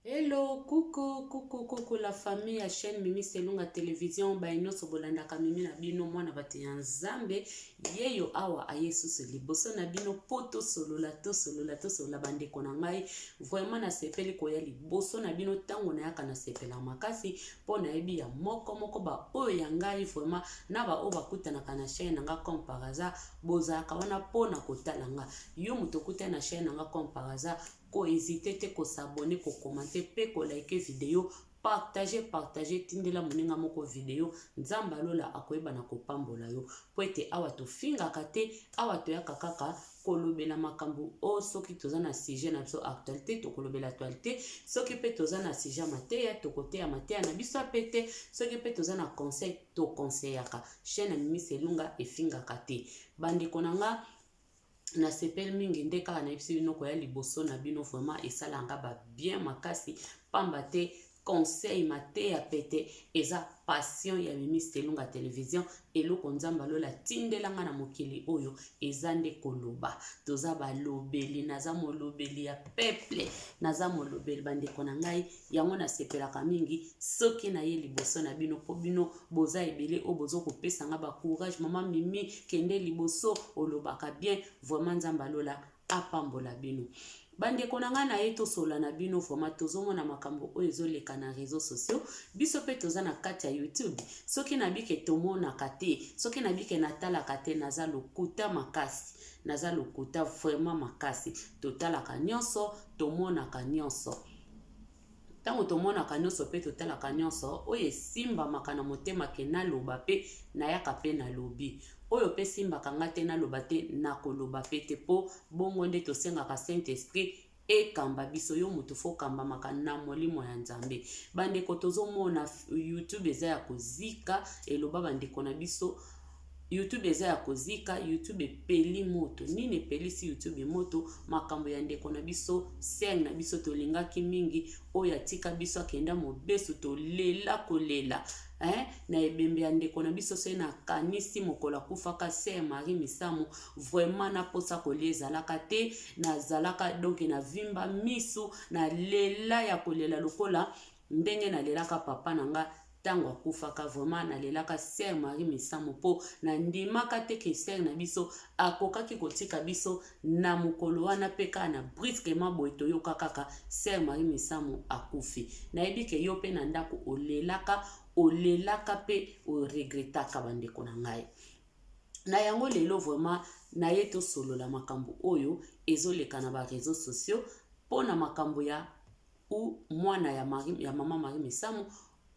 Hello, coucou, coucou, coucou la famille ya chaîne Mimi Selunga Télévision, baye nyonso bolandaka Mimi na bino mwana bato ya Nzambe, yeyo awa aye susu liboso na bino po tosolola, tosolola, tosolola bandeko na ngai. Vraiment nasepeli koya liboso na bino ntango nayaka nasepela makasi mpo nayebi ya moko moko ba oyo ya ngai vraiment na ba oyo bakutanaka na chaîne na nga comme par hasard bozalaka wana mpo na kotala nga. Yo moto okutani na chaîne na nga comme par hasard ko hésiter te ko s'abonner, ko commenter pe ko liker video, partager, partager, tindela moninga moko video, Nzambe alola akoyeba na kopambola yo. Po ete awa tofingaka te, awa toyaka kaka kolobela makambo o soki toza na sujet na biso actualité, tokolobela actualité, soki pe toza na sujet ya mateya, tokoteya mateya na biso pe te, soki pe toza na conseil, tokonseyaka. Chaîne ya Mimi Selunga efingaka te. Bandeko na nga, nasepeli mingi nde kaka nayebisi bino koya liboso na bino vraiment esala nga ba bien makasi pamba te conseil mateya pete eza passion ya Mimi Selunga Television eloko Nzambe alola tindela nga na mokili oyo eza nde koloba toza balobeli naza molobeli ya peuple naza molobeli bandeko na ngai yango nasepelaka mingi soki naye liboso na bino mpo bino boza ebele oyo bozo kopesa nga ba courage mama Mimi kende liboso olobaka bien vraiment Nzambe alola apambola bino bandeko na ngai naye tosolola na bino vraiment tozomona makambo oyo ezoleka na réseaux sociaux biso mpe toza na kati ya YouTube soki nabike tomonaka te soki nabike natalaka te naza lokuta makasi naza lokuta vraiment makasi totalaka nyonso tomonaka nyonso ntango tomonaka nyonso mpe totalaka nyonso oyo esimbamaka na motema ke naloba mpe nayaka mpe nalobi oyo mpe esimbaka nga te naloba te nakoloba mpe te mpo bongo nde tosengaka saint esprit ekamba biso yo moto fo okambamaka na molimo ya nzambe bandeko tozomona youtube eza ya kozika eloba bandeko na biso YouTube eza ya kozika, YouTube epeli moto. Nini epelisi YouTube moto? Makambo ya ndeko na biso, sœur na biso tolingaki mingi, oyo atika biso akenda mobesu, tolela kolela. Eh, na ebembe ya ndeko na biso soki nakanisi mokolo akufaka sœur Marie Misamu, vraiment na posa kolia ezalaka te, nazalaka donc navimba misu, nalela ya kolela lokola ndenge nalelaka papa na nga ntango akufaka vraiment nalelaka sœur Marie Misamu mpo nandimaka te ke sœur na biso akokaki kotika biso na mokolo wana mpe kaka na brusquement boye toyoka kaka sœur Marie Misamu akufi. Nayebi ke yo mpe na ndako olelaka olelaka mpe oregretaka bandeko na ngai. Na yango lelo vraiment naye tosolola makambo oyo ezoleka na ba réseaux sociaux mpo na makambo ya ou mwana ya, Marie, ya mama Marie Misamu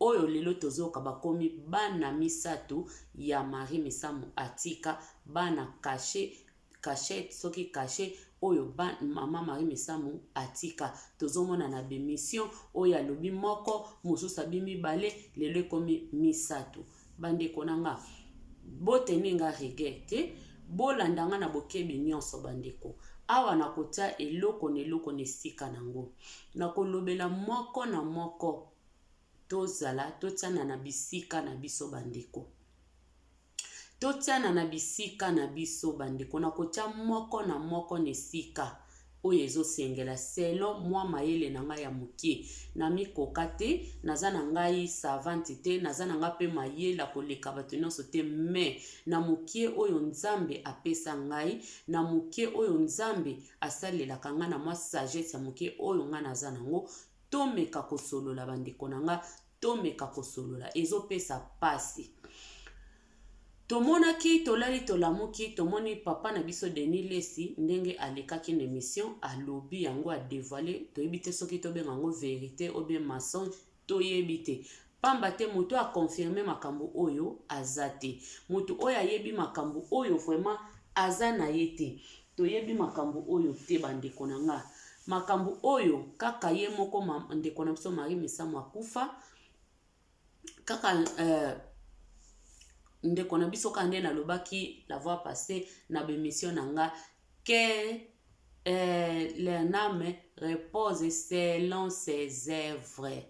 oyo lelo tozoyoka bakomi bana misato ya Marie Misamu atika bana cache cachette soki cache oyo ba, mama Marie Misamu atika tozomona na bemission oyo alobi moko mosusu abi mibale lelo ekomi misato bandeko na nga boteni nga rigueur te bolanda nga na bokebi nyonso bandeko awa nakotia eloko na eloko na esika nango nakolobela moko na moko tozala totiana na bisika na biso bandeko totiana na bisika na biso bandeko nakotia moko na moko na esika oyo ezosengela selon mwa mayele na ngai ya moke namikoka te naza na ngai savante te naza na ngai mpe mayele ya koleka bato nyonso te mais na moke oyo nzambe apesa ngai na moke oyo nzambe asalelaka ngai na mwa sagesse ya moke oyo ngai naza nango tomeka kosolola bandeko na nga tomeka kosolola ezopesa pasi tomonaki tolali tolamuki tomoni papa na biso Denis Lesi ndenge alekaki na émission alobi yango adévoile toyebi te soki tobenga yango vérité ou bien mensonge toyebi te pamba te moto aconfirme makambo oyo aza te moto oyo ayebi makambo oyo vraiment aza na ye te toyebi makambo oyo te bandeko na nga makambo oyo kaka ye moko ndeko na biso Marie Misamu akufa kaka ndeko na biso kaka nde nalobaki la fois passée na bémission na nga que leur âme repose selon ses œuvres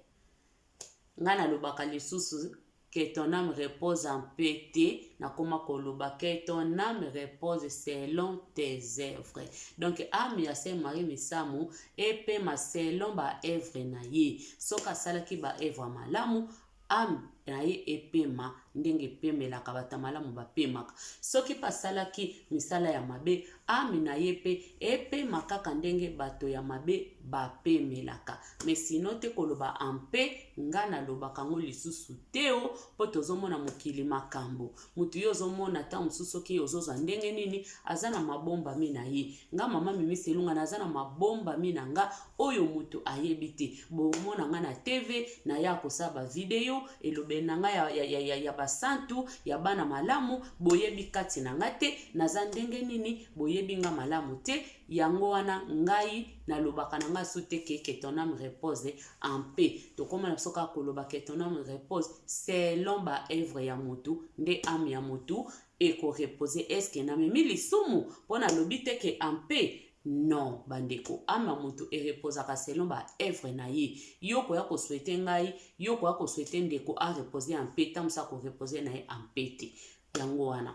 nga nalobaka lisusu. Que ton âme repose en paix te, nakoma koloba que ton âme repose selon tes œuvres. Donc âme ya Saint Marie Misamu epema selon ba œuvre na ye. Soki asalaki ba œuvre malamu, âme na ye epema ndenge epemelaka bato ya malamu bapemaka. Soki mpe asalaki misala ya mabe, âme na ye mpe epema kaka ndenge bato ya mabe bapemelaka. Mais sinon te koloba en paix, nga nalobaka yango lisusu te o, mpo tozomona mokili makambo. Moto yo ozomona ntango mosusu soki ozozwa ndenge nini, aza na mabombami na ye. Nga mama Mimi Selunga naza na mabombami na nga oyo moto ayebi te. Bomona nga na TV, naya kosala ba video, elobeli na nga ya basantu, ya bana malamu, boyebi kati na nga te, naza ndenge nini, boyebi nga malamu te. Yango wana ngai nalobaka na nga su te ke que ton âme repose en paix. Tokoma na biso kaka koloba que ton âme repose selon ba œuvre ya motu, nde âme ya motu eko reposer. Est-ce que namemi lisumu mpo nalobi te ke en paix? Non, bandeko, âme ya motu ereposaka selon ba œuvre na ye. Yo koya kosouhaiter ngai, yo koya kosouhaiter ndeko a reposer en paix, ntango mosusu akoreposer na ye en paix te. Yango wana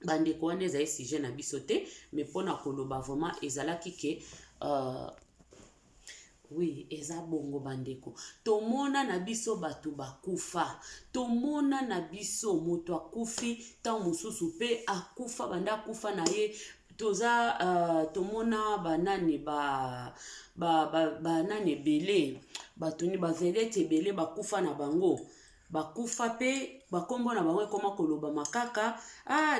bandeko, wana ezali sujet na biso te, mais mpona koloba vraiment ezalaki ke oui, eza bongo. Bandeko, tomona na biso bato bakufa, tomona na biso moto akufi, ntango mosusu mpe akufa banda akufa na ye. Toza tomona banani ba banani ebele, bato ni bavedettes ebele bakufa na bango, bakufa mpe bakombo na bango ekoma kolobama kaka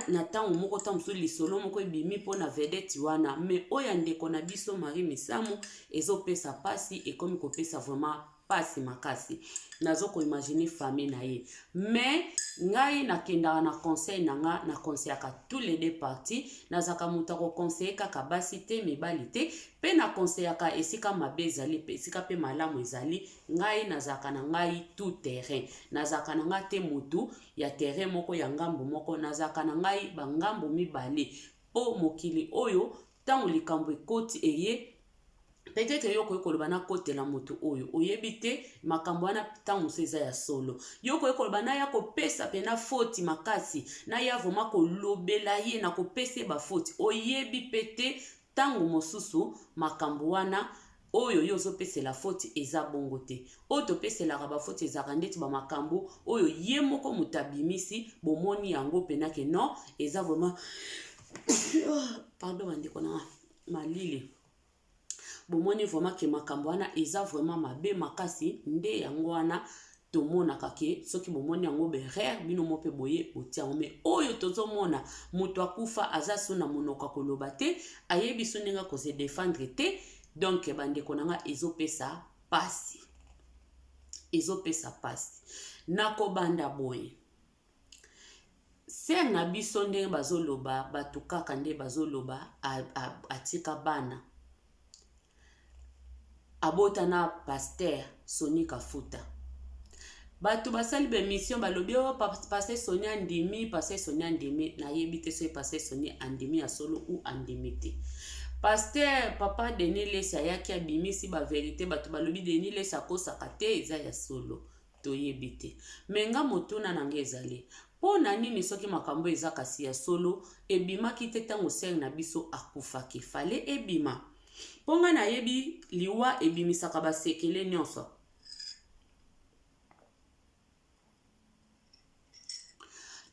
na ntango moko, ntango mosusu lisolo moko ebimi mpona vedette wana. Mais oyo ya ndeko na biso Marie Misamu ezopesa mpasi, ekomi kopesa vraiment mpasi makasi. Nazo koimaginer famille na ye. Mais ngai nakendaka na conseil na nga, na conseillaka tous les deux parties. Nazalaka moto akoconseiller kaka basi te, mibali te mpe naconseillaka esika mabe ezali mpe esika mpe malamu ezali. Ngai nazalaka na ngai tout terrain, nazalaka na ngai te motu ya terrain moko, ya ngambo moko. Nazalaka na ngai bangambo mibale, mpo mokili oyo, ntango likambo ekoti eye, peut-être yo okoki koloba nakotela moto oyo oyebi te makambo wana, ntango mosusu eza ya solo. Yo okoki koloba naya kopesa mpena foti makasi, naya vraiment kolobela ye na kopesa ye bafoti, oyebi mpe te ntango mosusu makambo wana oyo yo ozopesela foti eza bongo te. Oyo topeselaka bafoti ezalaka ndeti bamakambo oyo ye moko moto abimisi, bomoni yango mpena ke non, eza vraiment, pardon bandeko na malili, bomoni vraiment ke makambo wana eza vraiment mabe makasi. Nde yango wana tomonaka ke soki bomoni yango berere, bino mo mpe boye botia yango. Mais oyo tozomona, moto akufa, aza so na monoko ya koloba te, ayebi so ndenge akose défendre te. Donc bandeko na nga, ezopesa pasi, ezopesa pasi. Nakobanda boye, sœur na biso, ndenge bazoloba bato kaka nde bazoloba, atika bana, abota na pasteur Soni Kafuta. Bato basali baémission, balobi oyo pasteur Soni andimi, pasteur Soni andimi. Nayebi te soki pasteur Soni andimi ya solo ou andimi te. Pasteur papa Denis Lesi ayaki, abimisi bavérité. Bato balobi Denis Lesi akosaka te, eza ya solo. Toyebi te. Mais nga motuna na nga ezali: mpo na nini, soki makambo eza kasi ya solo, ebimaki te ntango sœur na biso akufaki? Fallait ebima, mpo nga nayebi liwa ebimisaka basekele nyonso.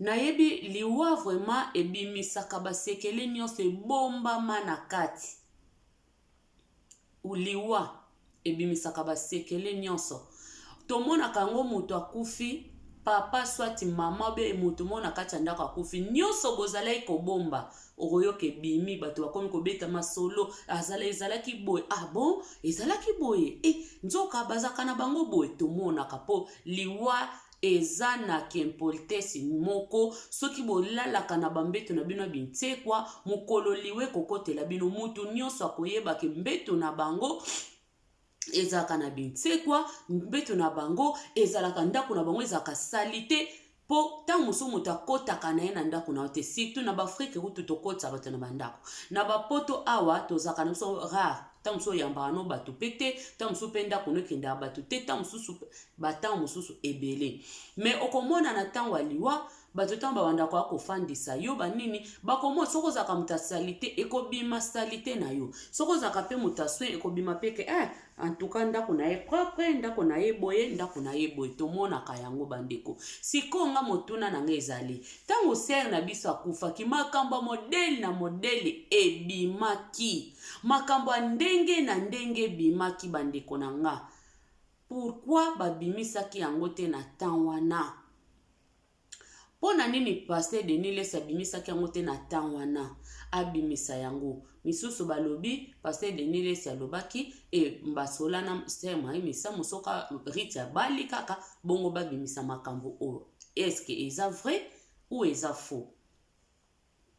Nayebi liwa vraiment ebimisaka basekele nyonso ebombama na kati. Liwa ebimisaka basekele nyonso. Tomonaka yango, moto akufi, papa soit mama be moto moko na kati ya ndako akufi, nyonso bozalaki kobomba, okoyoka ebimi, bato bakomi kobeta masolo: azala ezalaki boye, ah bon, ezalaki boye, e nzoka bazalaka na bango boye. Tomonaka, mpo liwa eza na impolitesse moko. Soki bolalaka na bambeto na bino ya bintsekwa, mokolo liwa ekokotela bino, mutu nyonso akoyebaka mbeto na bango ezalaka na bintsekwa, mbeto na bango ezalaka, ndako na bango ezalaka sali te, mpo ntango mosusu moto akɔtaka na ye na ndako na yo te. Surtout na baAfrique kutu tokɔtisa bato na bandako. Na bapoto awa tozalaka na biso rare. Ntango mosusu oyambaka no bato mpe te, ntango mosusu mpe ndako no ekendaka bato te, ntango mosusu bantango mosusu ebele. Mais okomona na ntango ya liwa, bato ntango babanda koya kofandisa yo banini, bakomona soki ozalaka moto ya salite, ekobima salite na yo. Soki ozalaka mpe moto ya soin, ekobima mpe ke en tout cas ndako na ye propre, ndako na ye boye, ndako na ye boye. Tomonaka yango, bandeko. Sikoyo nga motuna na nga ezali: ntango sœur na biso akufaki, makambo ya modèle na modèle ebimaki, makambo ya ndenge na ndenge ebimaki. Bandeko na nga, pourquoi babimisaki yango te na temps wana? Mpo na nini pasteur Denis Lessie abimisaki yango te na temps wana? Abimisa yango misusu balobi pasteur Denis Lessie alobaki e basola na sœur Marie Misamu, soki Riti abali kaka bongo, babimisa makambo oyo. Est-ce eza vrai ou eza faux?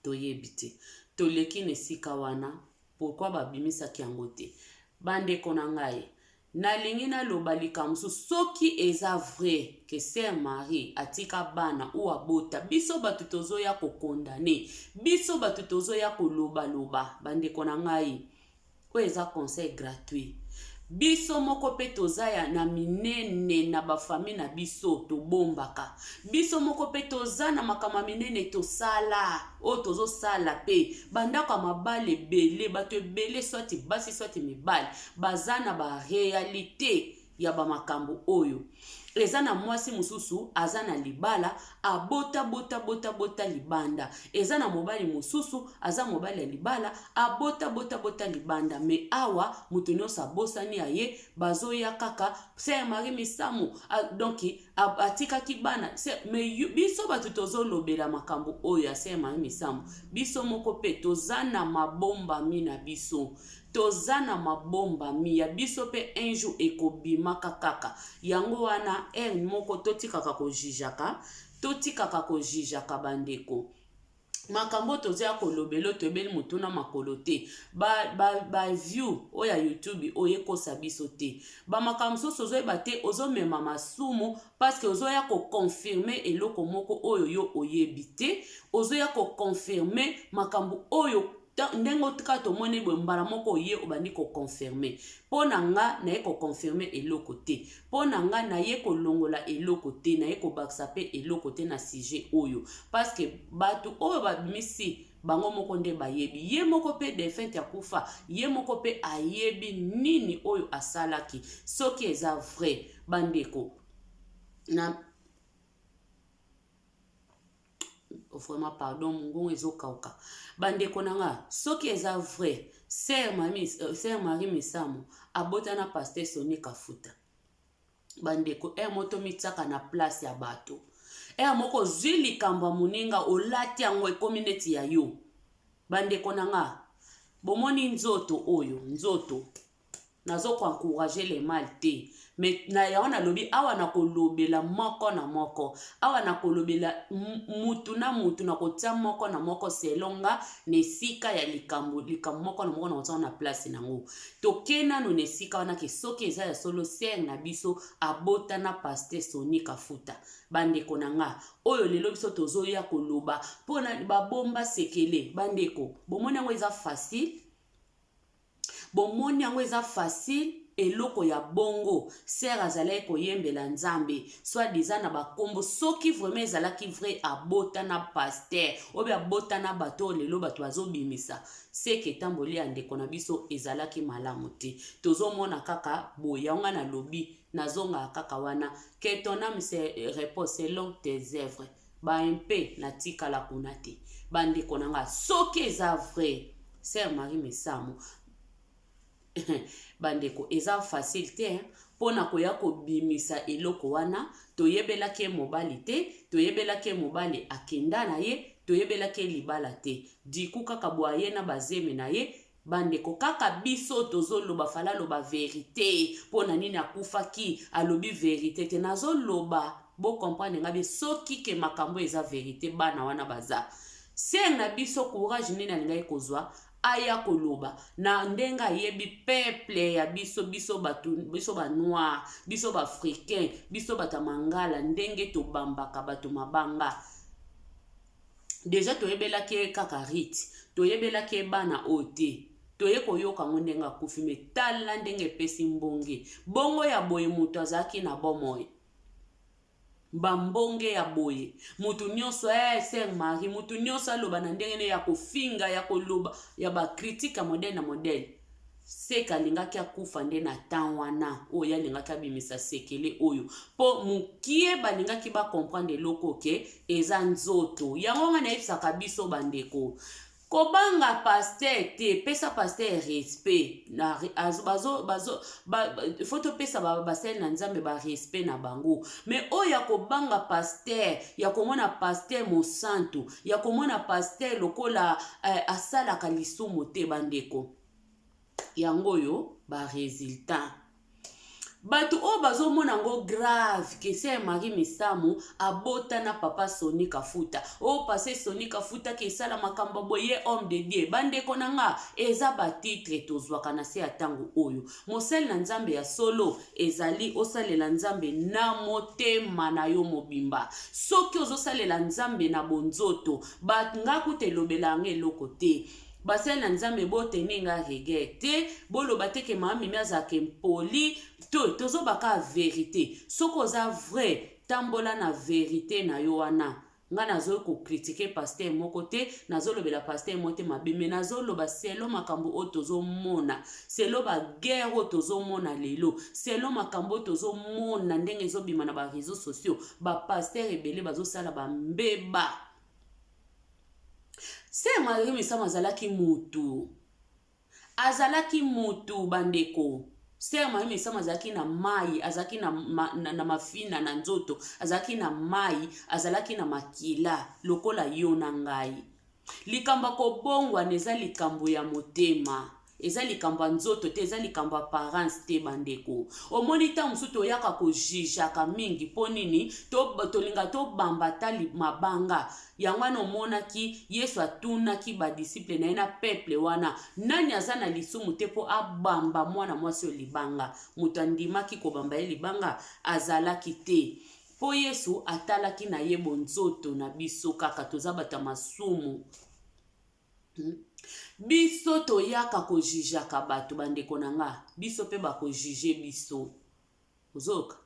Toyebi te. Toleki na esika wana. Pourquoi babimisaki yango te? Bandeko na ngai, nalingi naloba likambo mosusu. Soki eza vrai ke sœur Marie atika bana ou abota, biso bato tozoya kocondamner, biso bato tozoya kolobaloba, bandeko na ngai, oyo eza conseil gratuit. Biso moko mpe toza ya na minene na bafamille na biso, tobombaka. Biso moko mpe toza na makambo ya minene tosala, oyo tozosala mpe bandako ya mabala ebele. Bato ebele, soit basi, soit mibali, baza na baréalité ya bamakambo oyo. Eza na mwasi mosusu aza na libala, abota, bota, bota, bota libanda. Eza na mobali mosusu aza mobali ya libala, abota, bota, bota libanda. Mais awa moto nyonso abosani ya ye, bazoya kaka sœur Marie Misamu, donc atikaki bana. Mais biso bato tozolobela makambo oyo ya sœur Marie Misamu, biso moko mpe toza na mabombami na biso, toza na mabombami ya biso mpe. Un jour ekobimaka kaka yango wana. Heure moko totikaka kojugeaka, totikaka kojugeaka, bandeko. Makambo toza kolobela oyo, toyebeli motuna makolo te. Baview ba oyo ya YouTube oyo ekosa biso te. Bamakambo mosusu ozoyeba te, ozomema masumu parce que ozoya koconfirmer eloko moko oyo yo oyebi te. Ozoya koconfirmer makambo oyo ndenge kaka tomoni boye, mbala moko oye obandi koconfirmer. Mpo na nga, naye koconfirmer eloko te. Mpo na nga, naye kolongola eloko te, naye kobakisa mpe eloko te na sujet oyo, parce que bato oyo babimisi, bango moko nde bayebi. Ye moko mpe défunte akufa, ye moko mpe ayebi nini oyo asalaki. Soki eza vrai, bandeko na vraiment, pardon, mongongo ezokauka. Bandeko na nga, soki eza vrai sœur Marie Misamu abota na pasteur Soni Kafuta, bandeko, heure moko tomitiaka na place ya bato. Heure moko ozwi likambo ya moninga, olati yango, ekomi neti ya yo. Bandeko na nga, bomoni nzoto oyo, nzoto nazokoencourager le mal te, mais na yango nalobi awa, nakolobela moko na moko awa, nakolobela mutu na mutu, nakotia moko na moko selon nga na esika ya likambo. Likambo moko na moko nakotia na place nango. Toke nano na esika wana ke soki eza ya solo, sœur na biso abota na pasteur Soni Kafuta, bandeko na nga, oyo lelo biso tozoya koloba mpona babomba sekele. Bandeko, bomoni yango eza facile, bomoni yango eza facile. Eloko ya bongo, sœur azalaki koyembela Nzambe, soi-disant na bakombo. Soki vraiment ezalaki vrai, abota na pasteur oyo, abota na bato oyo lelo bato bazobimisa, seke etamboli ya ndeko na biso ezalaki malamu te. Tozomona kaka boye. Yango nga nalobi, nazongaka kaka wana: que ton âme se repose selon tes œuvres. Baimpe natikala kuna te. Bandeko na nga, soki eza vrai, sœur Marie Misamu, bandeko, eza facile te mpona koya kobimisa eloko wana. Toyebelaki ye mobali te, toyebelaki ye mobali akenda na ye, toyebelaki ye libala te. Diku kaka boye aye na bazemi na ye. Bandeko, kaka biso tozoloba, fala aloba vérité. Mpo na nini akufaki, alobi vérité te? Nazoloba, bocomprendre nga bien. Soki ke makambo eza vérité, bana wana baza sœur na biso, courage nini alingaki kozwa aya koloba na ndenge ayebi peuple ya biso, biso bato, biso banoir, biso baafricain, biso bato ya mangala, ndenge tobambaka bato mabanga? Déjà toyebelaki ye kaka Rite, toyebelaki ye bana oyo te. Toye koyoka yango ndenge akufi me tala ndenge epesi mbonge. Bongo ya boye moto azalaki na bomoi. Ba mbonge ya boye mutu nyonso eh sœur Marie mutu nyonso aloba na ndenge ne ya kofinga ya koloba ya ba critique ya modèle na modèle. Seke alingaki akufa nde na temps wana oyo ye alingaki abimisa sekele oyo mpo mokie balingaki ba comprendre eloko ke eza nzoto yango nga nayebisaka biso bandeko Kobanga pasteur te, pesa pasteur respect. Na bazo bazo ba, faut topesa ba basali na Nzambe ba respect na bango. Mais oyo ya kobanga pasteur, ya komona pasteur mosantu, ya komona pasteur lokola eh, asalaka lisumu te bandeko. Yango oyo ba resultat. Bato oyo bazomona yango grave ke sœur Marie Misamu abota na papa Sony Kafuta. Oh passe Sony Kafuta ke esala makambo boye homme de Dieu. Bandeko na nga eza ba titre tozwaka na se ya tango oyo. Mosali na Nzambe ya solo ezali osalela Nzambe na motema na yo mobimba. Soki ozosalela Nzambe na bonzoto, ba nga kuta elobela yanga eloko te. Basali na Nzambe bo tenir nga rigueur te, boloba te ke mama Mimi azalaka impoli, to tozoba kaka verite. Soki oza vrai, tambola na verite na yo wana. Nga nazo ko critiquer pasteur moko te, nazolobela pasteur moko te mabe, mais nazoloba selon makambo oyo tozomona, selon ba guerre oyo tozomona lelo, selon makambo oyo tozomona ndenge ezobima na ba réseaux sociaux, ba pasteur ebele bazosala ba mbeba. Sœur Marie Misamu azalaki mutu. Azalaki mutu bandeko. Sœur Marie Misamu azalaki na mai, azalaki na, ma, na, na mafina na nzoto, azalaki na mai, azalaki na makila lokola yo na ngai. Likambo ya kobongwana eza likambo ya motema. Eza likambo ya nzoto te, eza likambo ya apparence te bandeko. Omoni ntango mosusu toyaka kojijaka mingi mpo nini? To, tolinga tobamba ata mabanga. Yango wana omonaki Yesu atunaki badisiple na ye na peuple wana, nani aza na lisumu te mpo abamba mwana mwasi oyo libanga? Moto andimaki kobamba ye libanga azalaki te. Mpo Yesu atalaki na ye bonzoto na biso kaka toza bato ya masumu. Biso toyaka ko jugeaka bato bandeko na nga, biso pe bako juger biso. Ozoyoka?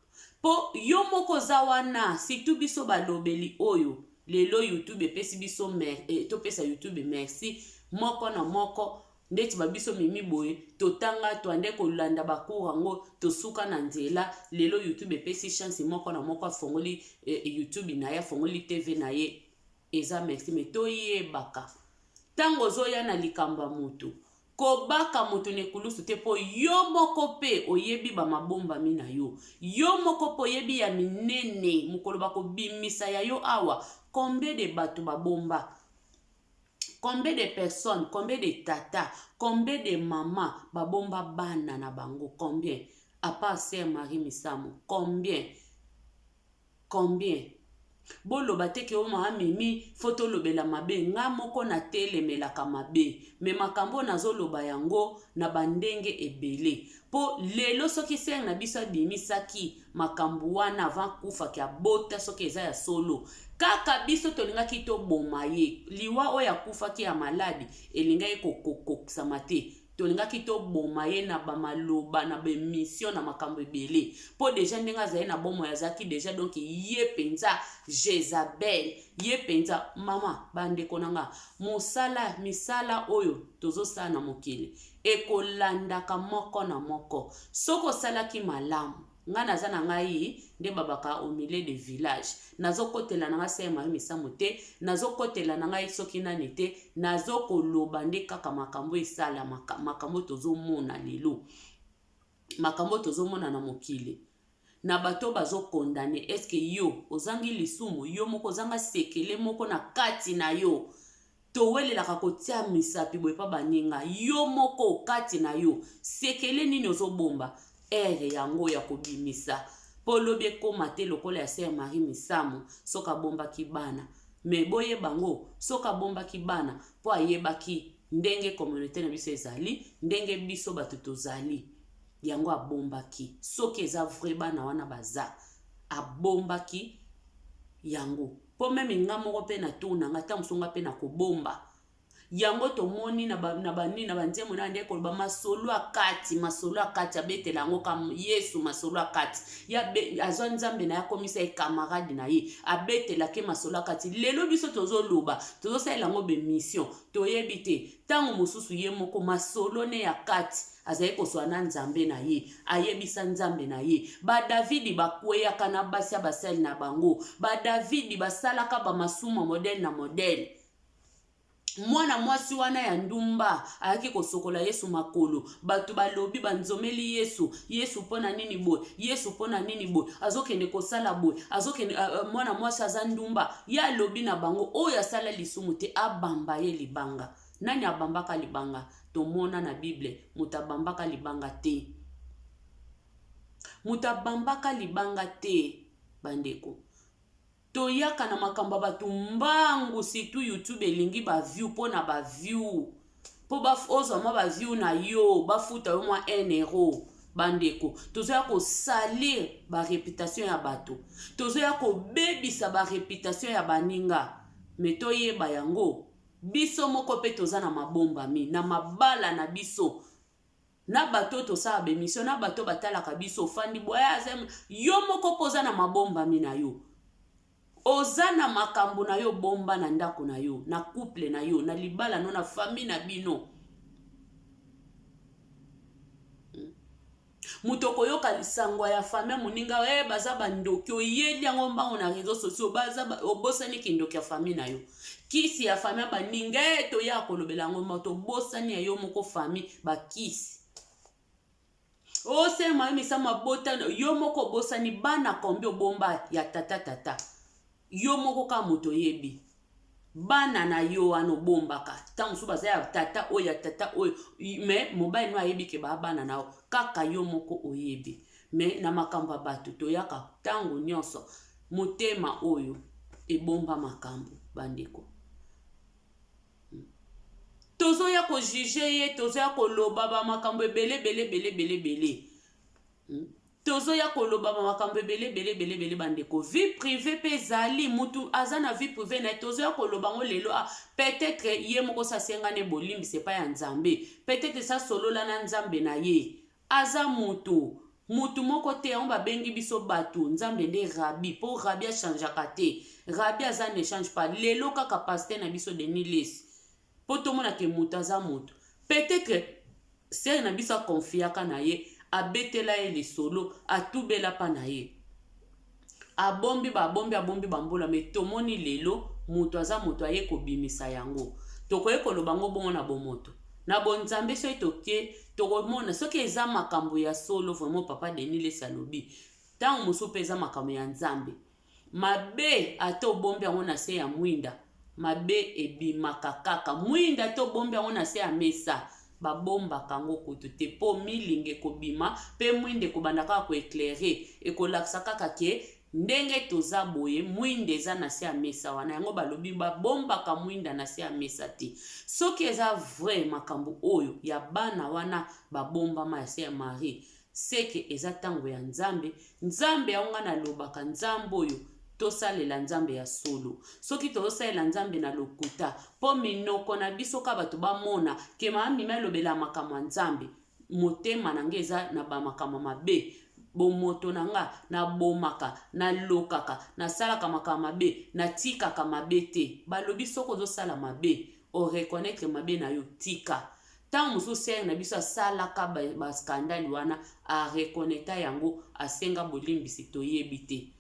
Po yo moko oza wana, surtout biso balobeli oyo lelo YouTube epesi biso mer, eh, topesa YouTube merci moko na moko ndeti ba biso mimi boye totanga toande kolanda ba cours yango tosuka na nzela lelo YouTube epesi chance moko na moko afongoli eh, YouTube na ye afongoli TV na ye Eza merci mais toyebaka tango ozoya na likambo ya mutu kobaka mutu na ekulusu te po yo moko pe oyebi ba mabombami na yo yo moko pe oyebi ya minene mokolo bakobimisa ya yo awa combien de batu babomba combien de personnes combien de tata combien de mama babomba bana na bango combien à part sœur Marie Misamu combien Combien? Boloba te ke o maa Mimi faut tolobela mabe nga moko na telemelaka mabe mais makambo oyo nazo loba yango na ba ndenge ebele po lelo soki sœur na biso abimisaki makambo wana avant akufa ke abota soki eza ya solo kaka biso tolingaki toboma ye liwa oyo akufaki ya maladi elingaki kokokisama te Tolingaki toboma ye na ba maloba na ba emission na makambo ebele po dejà ndenge azali na bomoi azalaki dejà donc ye penza Jezabel ye penza mama ba ndeko na nga mosala misala oyo tozosala na mokili ekolandaka moko na moko soki osalaki malamu Nga naza na ngai nde babaka au milieu de village nazo kotela na ngai sœur Marie Misamu te nazo kotela na ngai soki nani te nazo koloba nde kaka makambo esalamaka makambo tozo mona lelo makambo tozo mona na mokili na bato bazo condamne est ce que yo ozangi lisumu yo moko ozanga sekele moko na kati na yo Towelelaka kotia misapi boye pa baninga yo moko kati na yo sekele nini ozobomba heure yango ya kobimisa po lobi ekoma te lokola ya sœur Marie Misamu soki abombaki bana mais boyeba ngo soki abombaki bana po ayebaki ndenge communaute na biso ezali ndenge biso bato tozali yango abombaki soki eza vrai bana wana baza abombaki yango Po meme nga moko pe na tour na nga tango mosusu nga pe nako bomba. Yango tomoni na ba na ba nini na banzembo na nde koloba masolo ya kati, masolo ya kati abetela yango ka Yesu masolo ya kati. Ya be, azwa Nzambe na ye akomisa ye camarade na ye, abetelake masolo ya kati. Lelo biso tozoloba, tozosalela yango bemission, toyebi te ntango mosusu ye moko masolo ne ya kati azali koswa na Nzambe na ye, ayebisa Nzambe na ye. Ba Davidi bakweyaka na basi ya basali na bango, ba Davidi basalaka ba masumu modèle na modèle. Mwana mwasi wana ya ndumba ayaki kosokola Yesu makolo. Bato balobi, banzomeli Yesu, Yesu mpo na nini boye? Yesu mpo na nini boye? Azokende kosala boye, azokende uh, mwana mwasi aza ndumba. Ye alobi na bango, oyo asala lisumu te abamba ye libanga. Nani abambaka libanga? Tomona na Bible moto abambaka libanga te. Moto abambaka libanga te, bandeko. Toyaka na makambo ya bato mbangu surtout YouTube elingi ba view mpo na ba view mpo ozwa mwa ba view na yo bafuta yo mwa 1 euro. Bandeko, tozoya kosalir ba reputation ya bato, tozoya kobebisa ba reputation ya baninga, me toyeba yango biso moko mpe toza na mabombami na mabala na biso na bato oyo tosala ba emission na bato oyo batalaka biso. Ofandi boye aza yo moko mpo oza na mabombami na yo, oza na makambo na yo bomba na ndako na yo, na couple na yo, na libala no, na famille na bino. Moto okoyoka lisango ya famille moninga, eh, baza bandoki, oyeli yango mbango na réseaux sociaux, baza obosani kindoki ya famille na yo, kisi ya famille baninga, eh, toya kolobela yango moto obosani ya yo moko famille bakisi osema yo misa mabota yo moko obosani bana kombi obomba ya tata tata yo moko kaka moto oyebi bana na yo wana obombaka ntango mosusu baza ya tata oyo ya tata oyo, me mobali no ayebi ke baa bana na yo kaka yo moko oyebi. Me na makambo ya bato toyaka ntango nyonso motema oyo ebomba makambo. Bandeko, tozoya kojuge ye, tozoya koloba bamakambo ebele ebele ebele ebele ebele, tozoya koloba bamakambo ebele ebele ebele ebele. Bandeko, vie privée mpe ezali, mutu aza na vie privée na ye, tozoya koloba ngo lelo. Ah, peut-être ye moko sasengani bolimbisa epai ya Nzambe, peut-être sasolola na Nzambe na ye. Aza mutu, mutu moko te yango babengi biso bato. Nzambe nde rabbi, mpo rabbi achangeaka te, rabbi aza ne change pas. Lelo kaka pasteur na biso Denis Lessie, mpo tomona ke moto aza moto, peut-être sere na biso akonfiaka na ye, abetela ye lisolo, atubela mpa na ye, abombi babombi abombi bambola. Me tomoni lelo moto aza moto aye kobimisa yango. Tokoki koloba ngo bongo na bomoto na bonzambe. Soki toke tokomona soki eza makambo ya solo vraiment papa Denis Lessie alobi, ntango mosusu mpe eza makambo ya Nzambe. Mabe ata obombi yango na se ya mwinda, mabe ebimaka kaka. Mwinda ata obombi yango na se ya mesa, babombaka yango kutu te, mpo milinga ekobima mpe mwinda ekobanda kaka koeclaire, ekolakisa kaka ke ndenge toza boye mwinda eza na se ya mesa wana. Yango balobi babombaka mwinda na se ya mesa te. Soki eza vrai makambo oyo ya bana wana babombama ya se ya Marie, seke eza ntango ya Nzambe. Nzambe yango nga nalobaka, Nzambe oyo tosalela, Nzambe ya solo. Soki tozosalela Nzambe na lokuta, mpo minoko na biso ka bato bamona ke mama Mimi alobela makambo ya Nzambe, motema na nga eza na bamakambo mabe, bomoto na nga nabomaka, nalokaka, nasalaka makambo mabe, natikaka mabe te. Balobi soki ozosala mabe, oreconnaitre mabe na yo, tika. Ntango mosusu sere na biso asalaka baskandale wana, areconnaitre yango, asenga bolimbisi, toyebi te.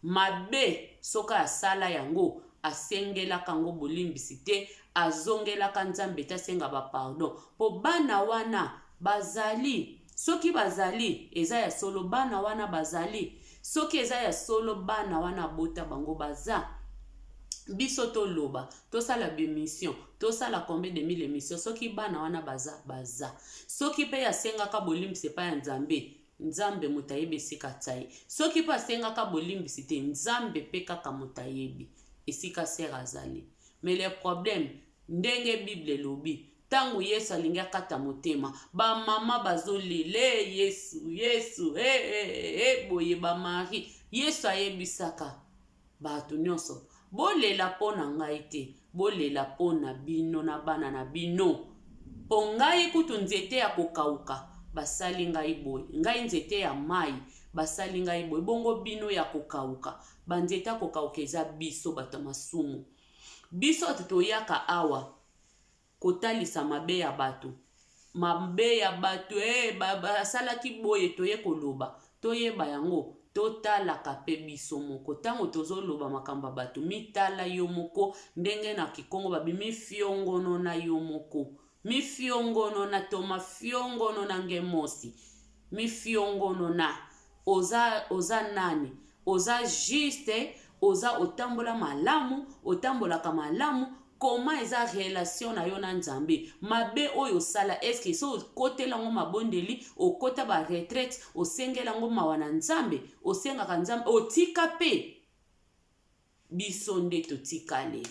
Mabe soki asala yango, asengelaka yango bolimbisi te, azongelaka Nzambe te, asenga bapardon, mpo bana wana bazali. Soki bazali eza ya solo, bana wana bazali, soki eza ya solo bana wana abota bango baza. Biso toloba, tosala bemission, tosala combien de mille émission, soki bana wana baza, baza. Soki mpe asengaka bolimbisi epai ya Nzambe, Nzambe moto ayebi esika atia ye. Soki mpe asengaka bolimbisi te, Nzambe mpe kaka moto ayebi esika sere azali. Mais le problème, ndenge Bible elobi, ntango Yesu alingi akata motema, bamama bazolela, e Yesu, Yesu, e, e, e, boye bamari. Yesu ayebisaka bato nyonso. Bolela mpo na ngai te, bolela mpo na bino na bana na bino. Mpo ngai kutu nzete ya kokauka, basali ngai boye, ngai nzete ya mai, basali ngai boye, bongo bino ya kokauka? Banzete ya kokauka eza biso bato ya masumu. Biso bato toyaka awa kotalisa mabe ya bato, mabe ya bato eh, basalaki boye, toye koloba, toyeba yango, totalaka mpe biso moko ntango tozoloba makambo ya bato. Mitala yo moko ndenge na kikongo babi mifiongono na yo moko, mifiongono na toma fiongono na ngemosi mifiongono na oza, oza nani? Oza juste? Oza otambola malamu? Otambolaka malamu? Koma eza relation na yo na Nzambe? Mabe oyo osala, eske so okotela yango mabondeli, okota ba retraite, osengela yango mawa na Nzambe, osengaka Nzambe otika mpe biso nde totikali.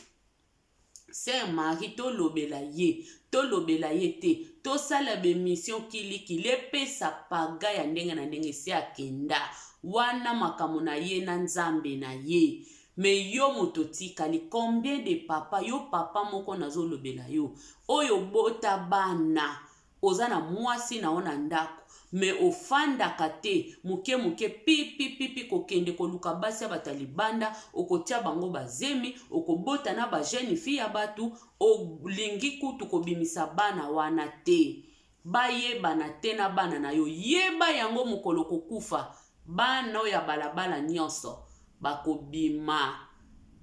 Sœur Marie, tolobela ye, tolobela ye te, tosala bemission kilikili, epesa paga ya ndenge na ndenge, esi akenda wana makambo na ye na Nzambe na ye. Me yo moto otikali, combien de papa, yo papa moko nazolobela yo, oyo bota bana, oza na mwasi na yo na ndako, me ofandaka te, moke moke pipipipi kokende koluka basi ya bato ya libanda, okotia bango bazemi, okobota na ba jeune fille ya bato, olingi kutu kobimisa bana wana te, bayebana te na bana na yo. Yeba yango, mokolo kokufa, bana oyo ya balabala nyonso bakobima,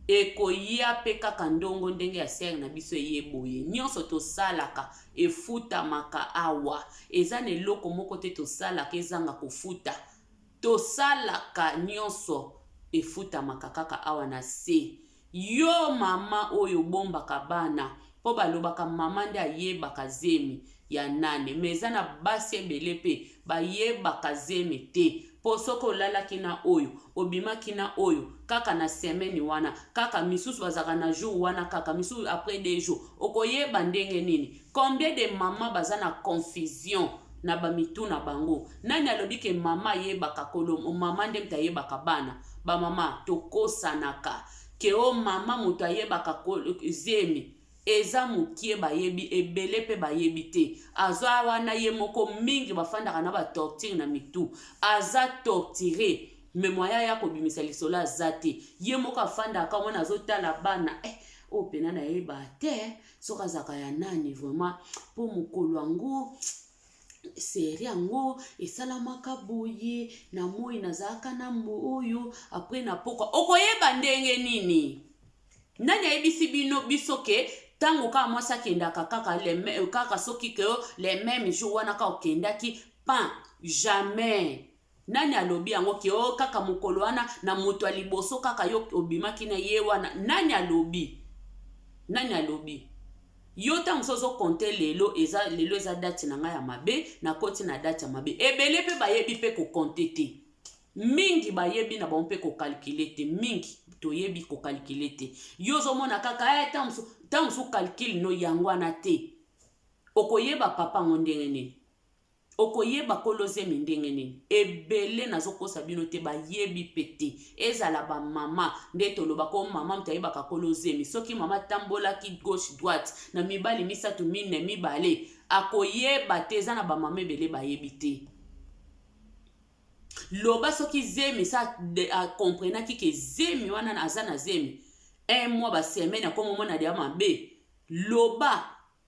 ekoya mpe kaka ndongo ndenge ya sere na biso eye boye. Nyonso tosalaka efutamaka awa, eza na eloko moko te tosalaka ezanga kofuta. Tosalaka nyonso efutamaka kaka awa na se. Yo mama oyo obombaka bana, mpo balobaka mama nde ayebaka zemi ya nani, me eza na basi ebele mpe bayebaka zemi te. Mpo soki olalaki na oyo, obimaki na oyo kaka na semaine wana, kaka misusu bazalaka na jour wana, kaka misusu après 2 jours, okoyeba ndenge nini? Combien de mama baza na confusion na bamitu na bango? Nani alobi ke mama ayebaka kolo? Mama nde moto ayebaka bana. Bamama tokosanaka ke o mama moto ayebaka zemi. Eza mokie bayebi, ebele mpe bayebi te. Aza wana ye moko, mingi bafandaka na batorture na mitu, aza torturé, me moya ya kobimisa lisolo aza te. Ye moko afandaka wana azotala bana, eh, oyo mpena nayeba te soki azalaka ya nani vraiment, mpo mokolo yango seri yango esalamaka boye na moi, nazalaka na mbo oyo après na pokwa, okoyeba ndenge nini? Nani ayebisi bino biso ke ntango kaka mwasi akendaka kaka, kaka soki ke le même jour wana kaka okendaki pan? Jamais. Nani alobi yango ke o kaka mokolo wana na moto ya liboso kaka yo obimaki na ye wana? Nani alobi? Nani alobi? Yo ntango mosusu ozocompter lelo, eza lelo, eza date na ngai ya mabe, nakoti na date ya mabe. Ebele mpe bayebi mpe kocompter te, mingi bayebi na bango mpe kocalculer te, mingi toyebi kocalculer te. Yo ozomona kaka ntango mosusu calcul no yango wana te. Okoyeba papa yango ndenge nini? Okoyeba kolo zemi ndenge nini? Ebele, nazokosa bino te, bayebi mpe te. Ezala bamama nde tolobaka o mama moto ayebaka kolo zemi. Soki mama atambolaki gauche droite na mibali misato, mine, mibale, akoyeba te. Eza na bamama ebele bayebi te. Loba soki zemi sa acomprenaki ke zemi wana aza na zemi un mois, basemaine, akomomona deya mabe. Loba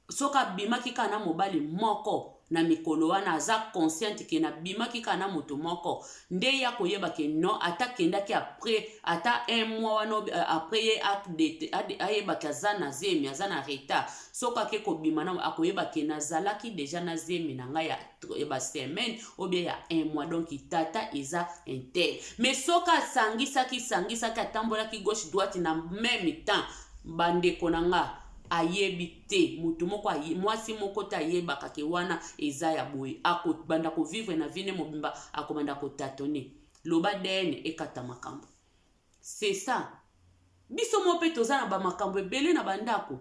soki abimaki kaka na mobali moko na mikolo wana, aza consciente ke nabimaki kaka na moto moko, nde ye akoyeba ke non, ata akendaki après ata un mois wana après, ye ayebaki aza na zemi, aza na retard. Soki ake kobima na, akoyeba ke nazalaki déjà na zemi na ngai ya basemaine ou bien ya un mois, donc tata eza un tel. Mais soki asangisaki sangisaki, atambolaki gauche droite na même temps, bandeko na nga, ayebi te. Motu moko, mwasi moko te ayebaka ke wana eza ya boye. Akobanda kovivre na vie ne mobimba, akobanda kotâtonner. Loba dn ekata makambo, c'est ça. Biso mo mpe toza na bamakambo ebele na bandako.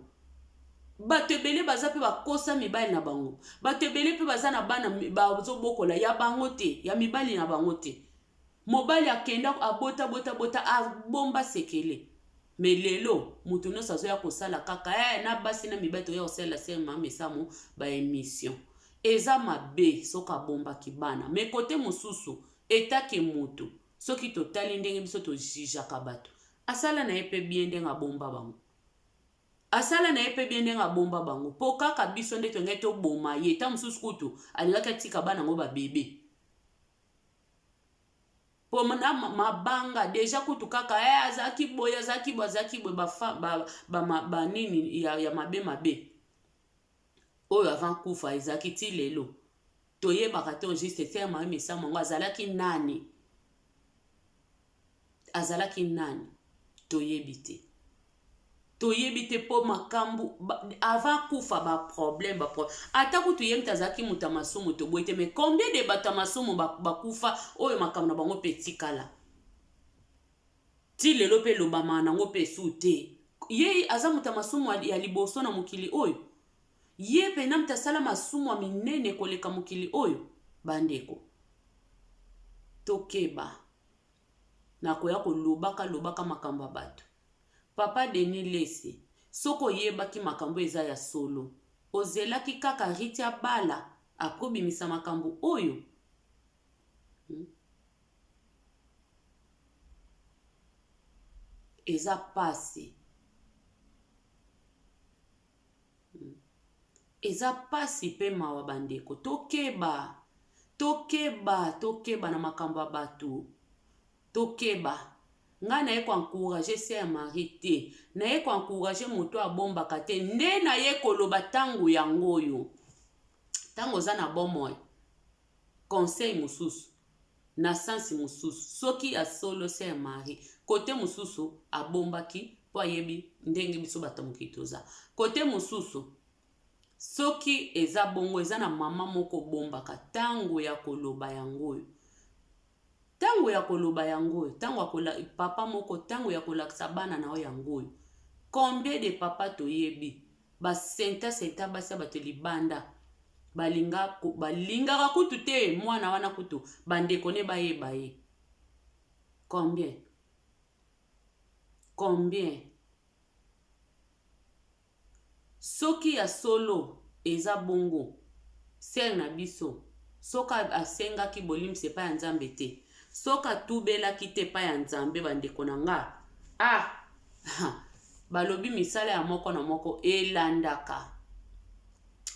Bato ebele baza mpe bakosa mibali na bango. Bato ebele mpe baza na bana bazobokola ya bango te, ya mibali na bango te. Mobali akenda, abota bota bota, abomba sekele. Mais lelo moto nyonso azoya kosala kaka eh, na basi na mibali toya kosalela sere mama Misamu ba émission. Eza mabe soki abombaki bana, mais kote mosusu etake moto soki totali ndenge biso tojijaka bato, asala na ye mpe bien ndenge abomba bango, asala na ye mpe bien ndenge abomba bango, mpo kaka biso nde tolingaki toboma ye. Ta mosusu kutu alingaki atika bana yango babebe mpo na mabanga deja kutu kaka eh, azalaki boye, azalaki boye, azalaki boye, banini ba, ba, ba, ya mabe mabe oyo avant kufa ezalaki ti lelo toyebaka te. Juste sœur Marie Misamu yango azalaki nani, azalaki nani, toyebi te, toyebi te, mpo makambo avant kufa baproblème ba ata kutu ye moto azalaki moto ya masumu, toboyi te, mais combien de bato ya masumu bakufa oyo makambo na bango mpe etikala ti lelo mpe elobamaka nango mpe esu te? Ye aza moto ya masumu ya liboso na mokili oyo? Ye mpena moto asala masumu ya minene koleka mokili oyo? Bandeko, tokeba nakoya kolobaka lobaka makambo ya bato. Papa Denis Lesi, soki oyebaki makambo eza ya solo, ozelaki kaka Riti abala après obimisa makambo oyo? Eza pasi, Eza pasi pe mawa. Bandeko, tokeba, tokeba, tokeba na makambo ya bato, tokeba. Ngai naye koencourager sœur Marie te, naye koencourager moto abombaka te. Nde naye koloba ntango yango oyo, ntango oza na bomoi, conseil mosusu na sansi mosusu. Soki ya solo sœur Marie kote mosusu abombaki mpo ayebi ndenge biso bato ya mokili toza, kote mosusu soki eza bongo, eza na mama moko obombaka, ntango ya koloba yango oyo, ntango ya koloba yango oyo, ntango ya papa moko, ntango ya kolakisa bana na yo yango oyo. Combien de papa toyebi basenta senta basi ya bato libanda, balingaka kutu te mwana wana kutu bandeko ne bayeba ye? Combien, combien? Soki ya solo eza bongo, sœur na biso soki asengaki bolimbisi epai ya Nzambe te, soki atubelaki te epai ya Nzambe, bandeko na nga, ah, balobi misala ya moko na moko elandaka,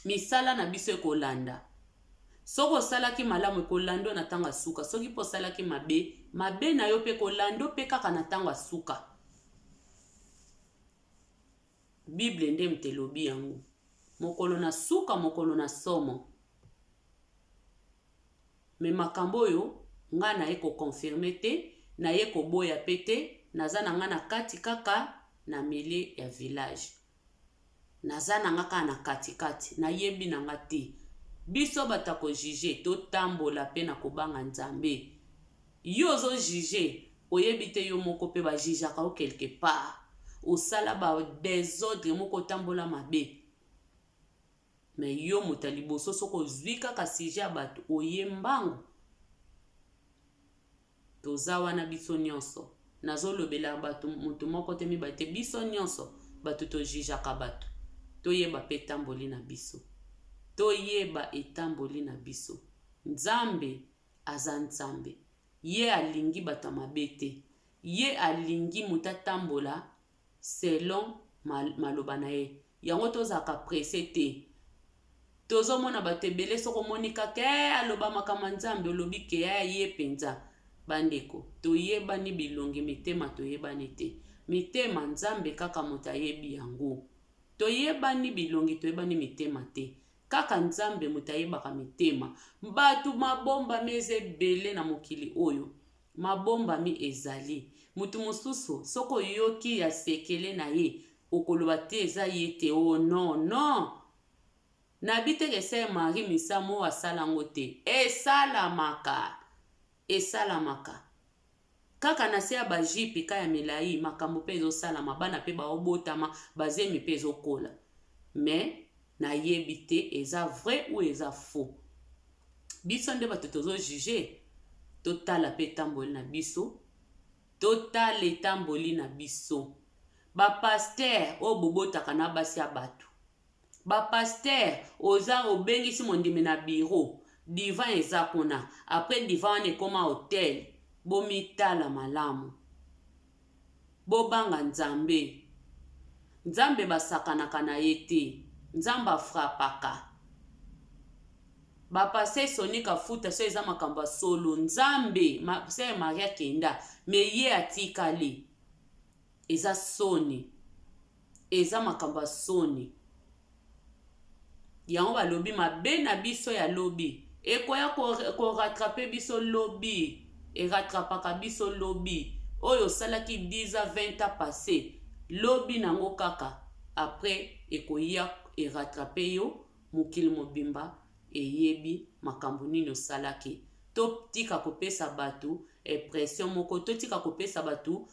misala na biso ekolanda. Soki osalaki malamu, ekolanda na ntango ya suka. Soki mpe osalaki mabe, mabe na yo mpe ekolanda mpe kaka na ntango ya suka. Bible nde moto elobi yango, mokolo na suka, mokolo na somo. Mais makambo oyo ngai naye koconfirmer te, naye koboya mpe te. Naza na ngai na kati kaka na milieu ya village, naza na nga kaka na katikati, nayebi na nga te. Biso bato ya kojuger, totambola mpe na kobanga Nzambe. Yo ozojuger, oyebi te yo moko mpe bajugeaka yo quelque part, osala badésordre moko, otambola mabe. Mais yo moto ya liboso, soki ozwi kaka sujet ya bato, oye mbangu. Toza wana biso nyonso, nazolobela bato, moto moko te, mibale te, biso nyonso bato tojugeaka bato, toyeba mpe etamboli na biso, toyeba etamboli na biso. Nzambe aza Nzambe, ye alingi bato ya mabe te, ye alingi moto atambola selon maloba na ye. Yango tozalaka pressé te. Tozomona bato ebele, soki omoni kaka e aloba makambo ya Nzambe, olobi ke ya ye mpenza. Bandeko, toyebani bilongi, mitema toyebani te. Mitema, Nzambe kaka moto ayebi yango. Toyebani bilongi, toyebani mitema te. Kaka Nzambe moto ayebaka mitema. Bato, mabombami eza ebele na mokili oyo, mabombami ezali. Moto mosusu soki oyoki ya sekele na ye, okoloba te eza ye te. O oh, non, non, nabi teke sœur Marie Misamu oyo asala yango te. Esalamaka, esalamaka kaka na se ya bajipi ka ya milai, makambo mpe ezosalama, bana mpe baobotama, bazemi mpe ezokola. Mais nayebi te eza vrai ou eza faux. Biso nde bato tozojuger, totala mpe etamboli na biso, totala etamboli na biso. Ba pasteur oyo bobotaka na basi ya batu. Ba pasteur oza obengisi mondimi na bureau divan eza kuna après divan wana ekoma hotel bomitala malamu bobanga nzambe nzambe basakanaka na ye te nzambe afrapaka ba pasteur Sony Kafuta so eza makambo ya solo nzambe ma sœur Marie akenda mais ye atikali Eza soni. Eza makambo ya soni. Yango balobi mabe na biso ya lobi ekoya ko rattraper biso lobi. E rattrapaka biso lobi. Oyo osalaki 10 ans 20 ans passe lobi nango kaka après ekoya e rattraper yo mokili mobimba eyebi makambo nini osalaki. Totika kopesa batu impression moko, totika kopesa batu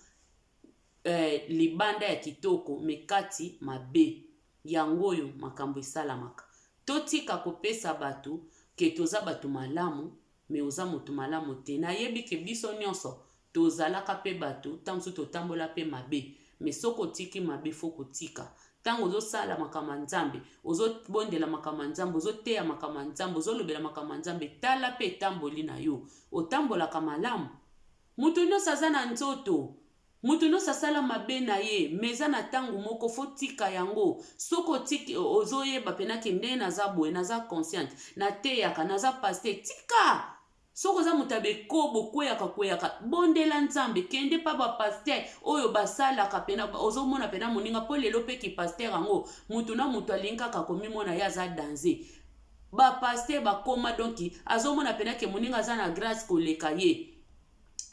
eh, libanda ya kitoko me kati mabe. Yango oyo makambo esalamaka. Totika kopesa bato ke toza bato malamu me oza moto malamu te. Nayebi ke biso nyonso tozalaka mpe bato, ntango mosusu totambola mpe mabe, me soki otiki mabe fo kotika. Ntango ozosala makambo ya Nzambe, ozobondela makambo ya Nzambe, ozoteya makambo ya Nzambe, ozolobela makambo ya Nzambe, tala mpe etamboli na yo. Otambolaka malamu? Moto nionso aza na nzoto moto nionso asala mabe na ye mais eza na tango moko faut tika yango soki otiki ozo yeba pena ke ndenge naza boye naza consciente na teyaka naza pasteur tika soki oza moto ya bekobo kweyaka kweyaka bondela nzambe kende pa ba pasteur oyo basalaka pena ozomona pena moninga po lelo pe ki pasteur yango moto na moto alingi kaka komimona ye aza danze ba pasteur bakoma donc azomona pena ke moninga aza na grace koleka ye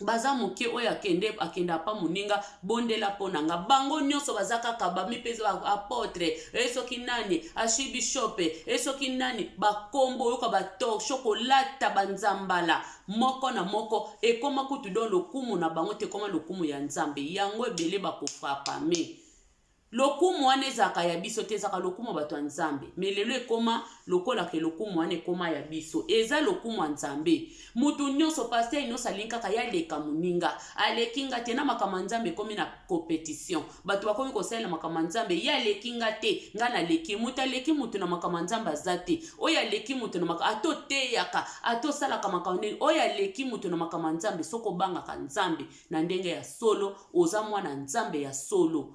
baza moke oyo akende akenda pa moninga bondela mpo na nga bango nyonso baza kaka bamipesa ba apotre e soki nani archibishop e soki nani bakombo oyoka batorsho kolata banzambala moko na moko ekoma kutu don lokumu na bango te ekoma lokumu ya nzambe yango ebele bakofrapame Lokumu wana ezalaka ya biso te, ezalaka lokumu ya bato ya Nzambe. Mais lelo ekoma lokola ke lokumu wana ekoma ya biso. Eza lokumu ya Nzambe. Mutu nyonso, pasteur nyonso alingi kaka ye aleka moninga. Aleki nga te, na makambo ya Nzambe ekomi na competition. Bato bakomi kosalela makambo ya Nzambe, ye aleki nga te, nga naleki ye. Moto aleki moto na makambo ya Nzambe aza te. Oyo aleki moto na makambo, ata oteyaka, ata osalaka makambo nini, oyo aleki moto na makambo ya Nzambe, soki obangaka Nzambe na ndenge ya solo, oza mwana Nzambe ya solo.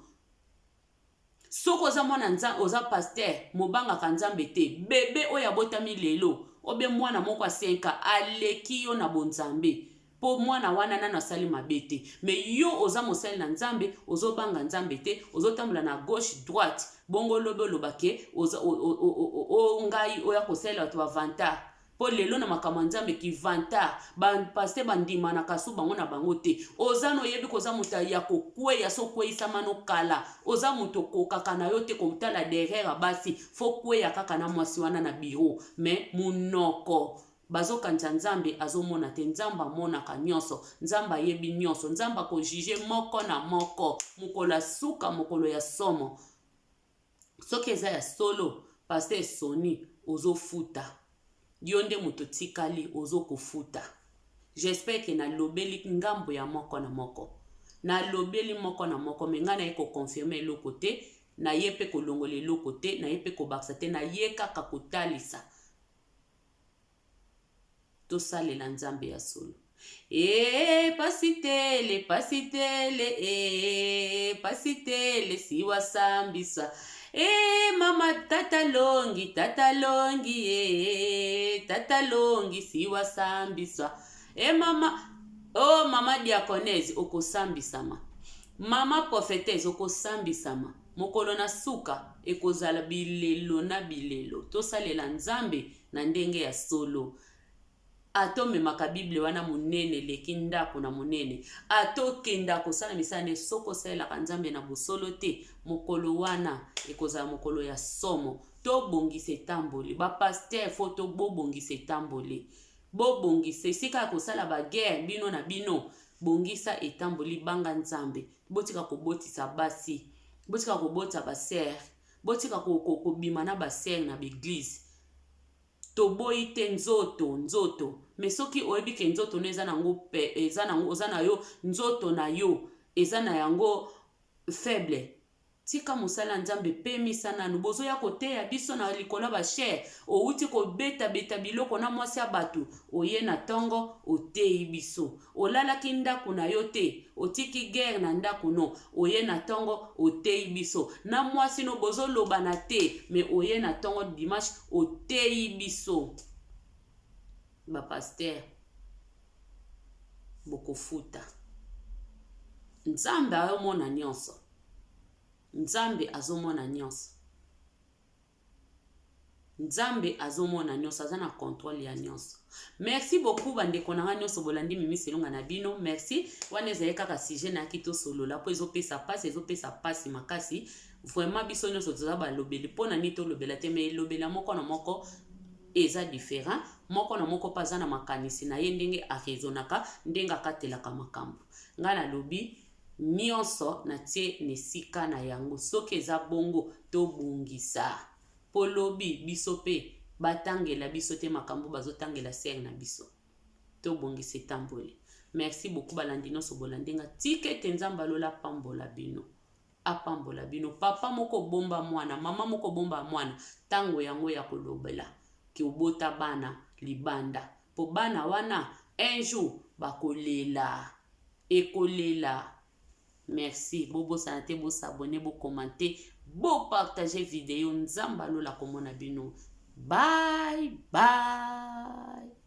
Soki oza mwana Nzambe, oza pasteur, mobangaka Nzambe te. Bebe oyo abotami lelo, obe mwana moko ya 5 ans, aleki yo na bonzambe. Po mwana wana nanu asali mabe te. Mais yo oza mosali na Nzambe, ozobanga Nzambe te, ozotambola na gauche droite. Bongo lobi oloba ke oza o, o, o, o, o ngai oya kosalela bato ba vantard. Po lelo na makambo ya nzambe ki vantard ba pasteur ba ndimanaka su bango na bango te oza na oyebi koza moto ya kokweya so okweyisama no kala oza moto okokaka na yo te kotala derrière ya basi fo kweya kaka na mwasi wana na bureau mais munoko bazokanisa nzambe azomona te nzambe amonaka nyonso nzambe ayebi nyonso nzambe akojuge moko na moko mokolo ya suka mokolo ya somo Soki eza ya solo pasteur Sony ozo futa yo nde moto otikali ozo kofuta j'espère que nalobeli ngambo ya moko na moko nalobeli moko na moko me ngai naye ko confirme eloko te naye pe kolongola eloko te naye pe kobakisa te naye kaka kotalisa Tosalela Nzambe ya solo. Ee pasitele, pasitele, ee pasitele, siwa sambisa. Ee mama tata longi, tata longi, ee tata longi, siwa sambisa. Ee mama, oh mama diakonese okosambisama. Mama prophetese okosambisama. Mokolo na suka ekozala bilelo na bilelo. Tosalela Nzambe na ndenge ya solo. Ata omemaka Bible wana monene eleki ndako na monene, ata okendaka kosala misala nde, soki osalelaka Nzambe na bosolo te, mokolo wana ekozala mokolo ya somo. Tobongisa etamboli. Ba pasteurs faut to bobongisa etamboli. Bobongisa esika ya kosala ba guerre bino na bino, bongisa etamboli, banga Nzambe. Botika kobotisa basi, botika kobotisa ba sœurs. Botika kobima na ba sœur na ba eglise. Toboyi te nzoto nzoto mais soki oyebi ke nzoto no eza nango eza nango oza na yo nzoto na yo eza na yango faible. Tika mosala ya Nzambe, pemisa nanu. Bozoya koteya biso na likolo ya bashere. Owuti kobetabeta biloko na mwasi ya bato, oye na ntongo oteyi biso. Olalaki ndako na yo te, otiki guerre na ndako no, oye na ntongo oteyi biso. Na mwasi no bozolobana te, me oye na ntongo dimanche oteyi biso. Bapasteur, bokofuta. Nzambe ayomona nyonso. Nzambe azomona nyonso. Nzambe azomona nyonso, aza na contrôle ya nyonso. Merci beaucoup bandeko na nga nyonso bolandi Mimi Selunga na bino. Merci. Wana ezali kaka sujet nayaki tosolola mpo ezopesa mpasi, ezopesa mpasi makasi. Vraiment biso nyonso toza balobeli, mpo na nini tolobela te? Me elobela moko na moko eza différent, moko na moko mpe aza na makanisi na ye, ndenge araisonnaka, ndenge akatelaka makambo. Ngai nalobi nyonso natie na esika na yango. Soki eza bongo, tobongisa mpo lobi biso mpe batangela biso te makambo bazotangela sere na biso. Tobongisa etamboli. Merci beaucoup balandi nyonso bolandi nga. Tika ete Nzambe alola apambola bino, apambola bino. Papa moko bomba mwana, mama moko bomba mwana, ntango yango ya kolobela ke obota bana libanda, mpo bana wana un jour bakolela, ekolela. Merci. Bobosana te bos'abonner, bocommenter, bopartager video. Nzambe alola komona bino. Bye bye.